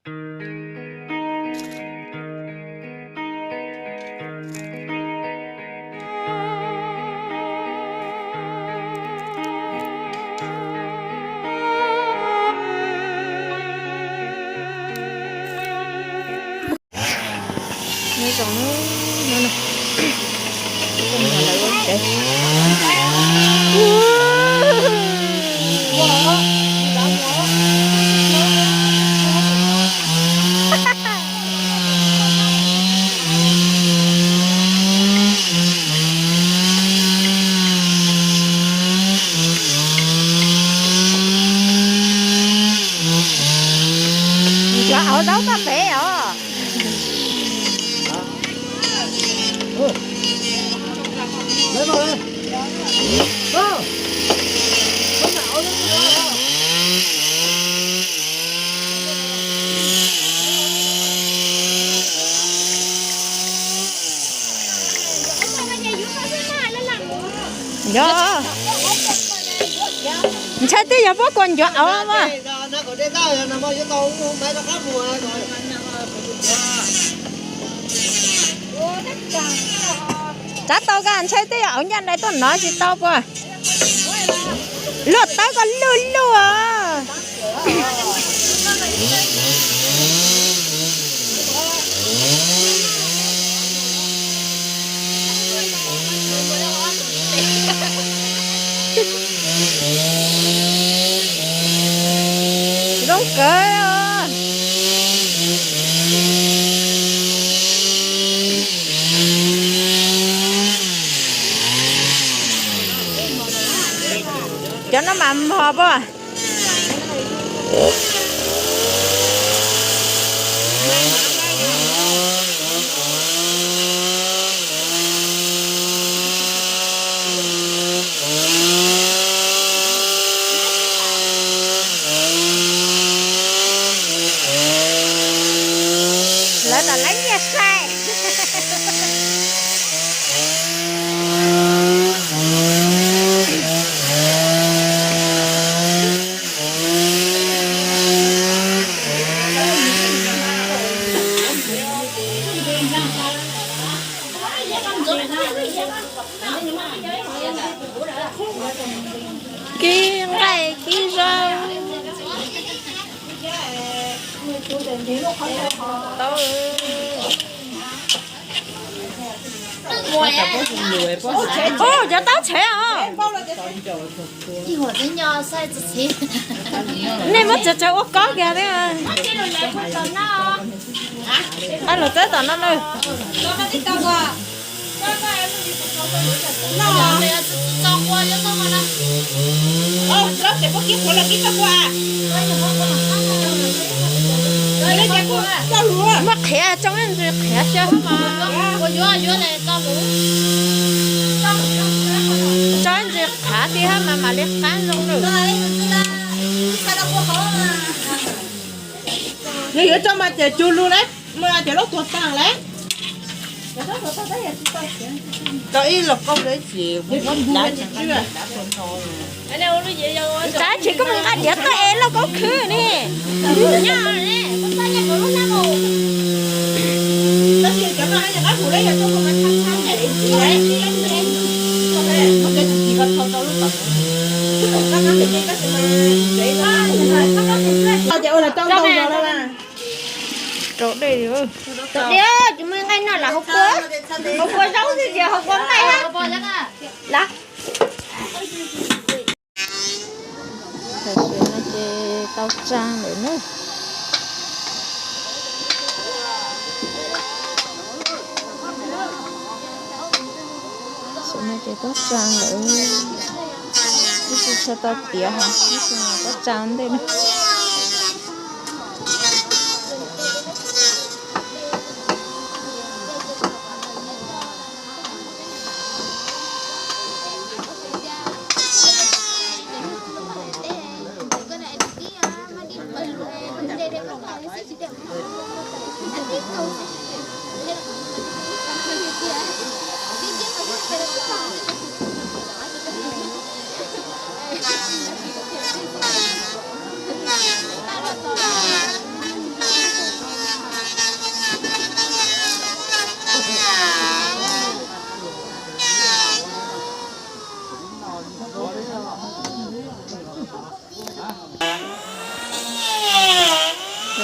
Cov hauv zaub toj pem os. Yog, ntshai twb yog pob kua ncuav auv mas. Tsav tau ka ntshai twb yog auv ncaj nraim tuaj nov tsis tau puas. Luaj tawb koj luj luj os. Zoo kawg os. Cov no mas mos puas. Lawv tam lawv nyiaj sai. Kib nqaij kib zaub. Ub, cov taub tshev os. Nej muab tsawg tsawg ua kob kiag thiab. Ab, los txawb tom no na. Muab qhiav tsoo ntsis qhiav xwb. Tsoo ntsis qhiav tiag mas mam li qab zoo lawm. Yog yuav tsoo mas ces tsoo lug lawm, mas ces lub tuag taag lawm. Tau ib los koj lawm ces muab dav tsis tswj. Tab sis koj mus nqa diav tuaj es lauj kaub khwb ni. Nyob ne. Rau dej. Rau dej, tsis muaj nqaij noj lam hau kua, hau kua zaub xwb ces hau kua nqaij lawm. Tam sim no ces tau tsaa lawm na. Tam sim no ces tau tsaa lawm. Ib tug tshua tau tiav hos ib tug tau tsaa ntej na.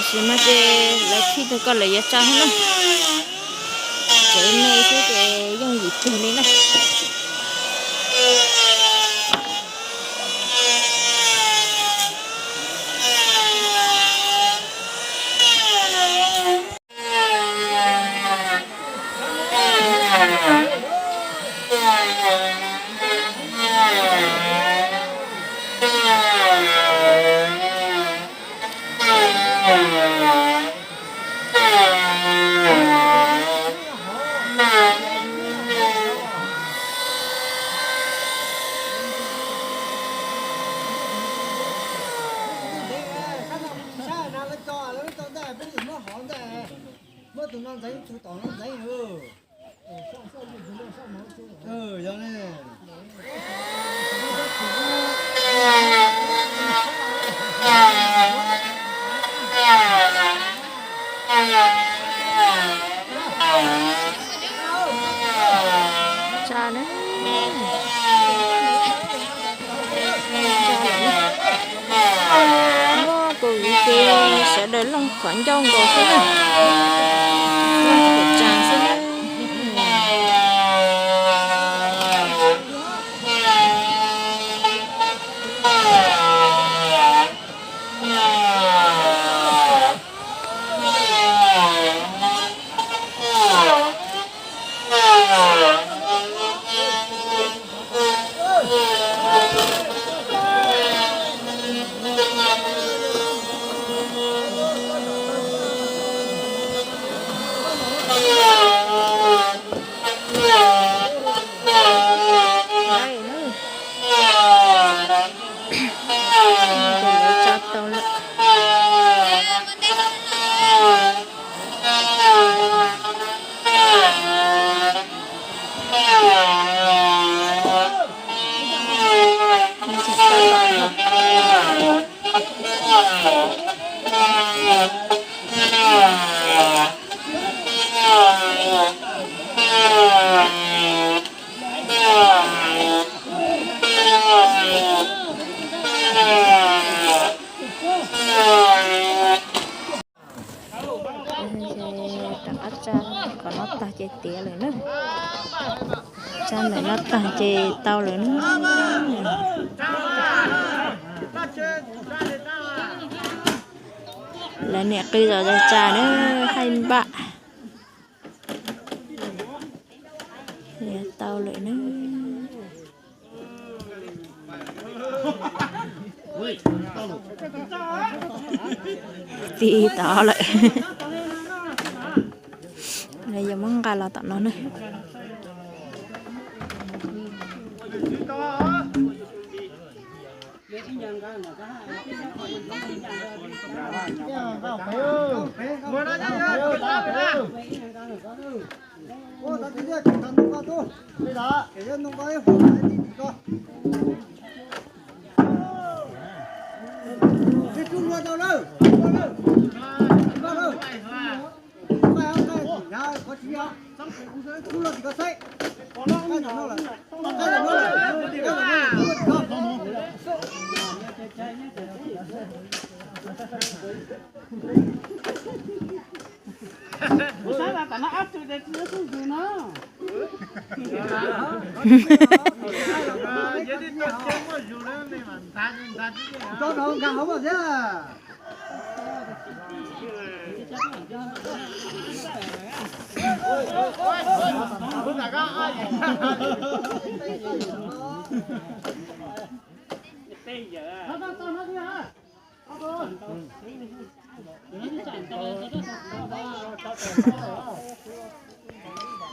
Tam sim no ces lawv khij tag koj lawv yuav tsa thiab na. Tsev me xwb ces yooj yim kawg li na. Tsa na. Muaj kaum viv ces sawv daws looj qhov ncauj nkaus xwb na. Looj qhov tsa xwb na. Tsa tau lawm. Rov qab tsa qhov no tag ces tiav lawm na. Tsa ntawm no tag ces tau lawm na. Lawv niam qw zom zaws tsa na, haib npaj. Tau lawm na. Tiv tod lawm. Lawv yuav muab nqa los tom no na.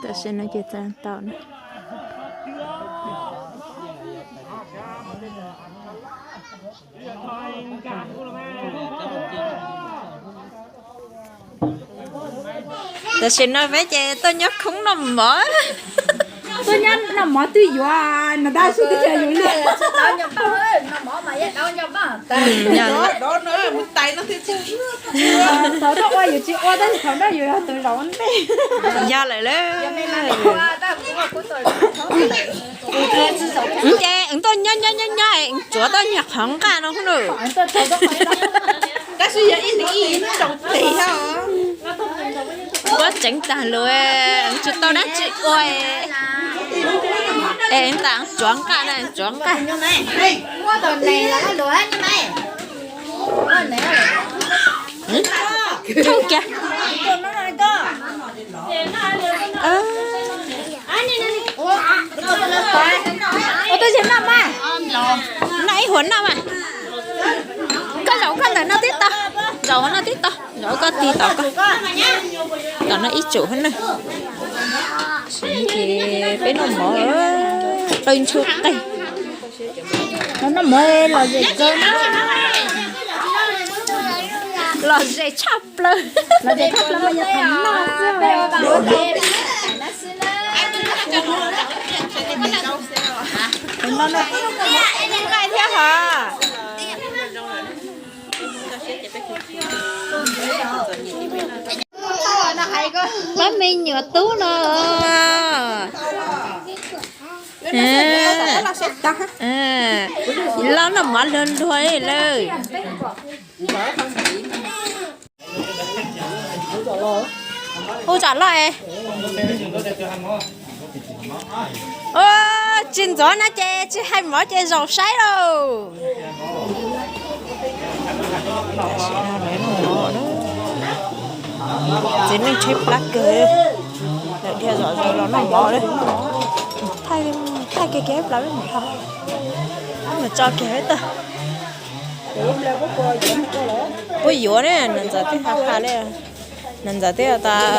Tam sim no ces tau na. Tam sim no peb ces tuaj nyob khoob noj mov. Tuaj nyob noj mov twb yuav no tab sis twb tsis yuav li. Thaum no ua yus tsis ua tab sis thaum no yus yog tus zaum ntej. Yog lawm lauj. Ces tuaj nyob nyob nyob nyob tsuav tau nyuag qhov nqaj no na. Tab sis yog ib hnub Kuv tseev tag lawm, tsis tau dab tsi ua. Es tas tsuav nqaj na, tsuav nqaj. Thauj kiag. Ua tau yog noj mas, noj ib huam noj mas. Koj zaum koj ntawm no tib tau, zaum no tib tau, zaum koj tig tom koj. Tom no ib tsum na. Ces peb noj mov, qw ntshua qeeg. Noj mov los zem kawg, los zem tshaj plaws. Los zem tshaj plaws mas yog tham noj xwb. Thiab hos. Pab me nyuam tub no. Los noj mov luag luag lawm. Hu tsam loj es. Tsis ntxov no ces tsis hais mov ces zaum saib lauj. Txiv neej tshaib plab kawg, lawm dhia zom zaws los noj mov lawm. Thaij kiag kiag ib plab peb mus tho, mus tso kiag ib tag. Puab yuav ne, nws ntxawm twb ha ha li, nws ntxawm twb tas.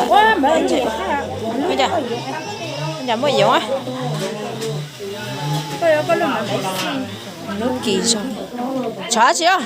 Cas muaj yoov? Lub kis zoo, tshav tsis os.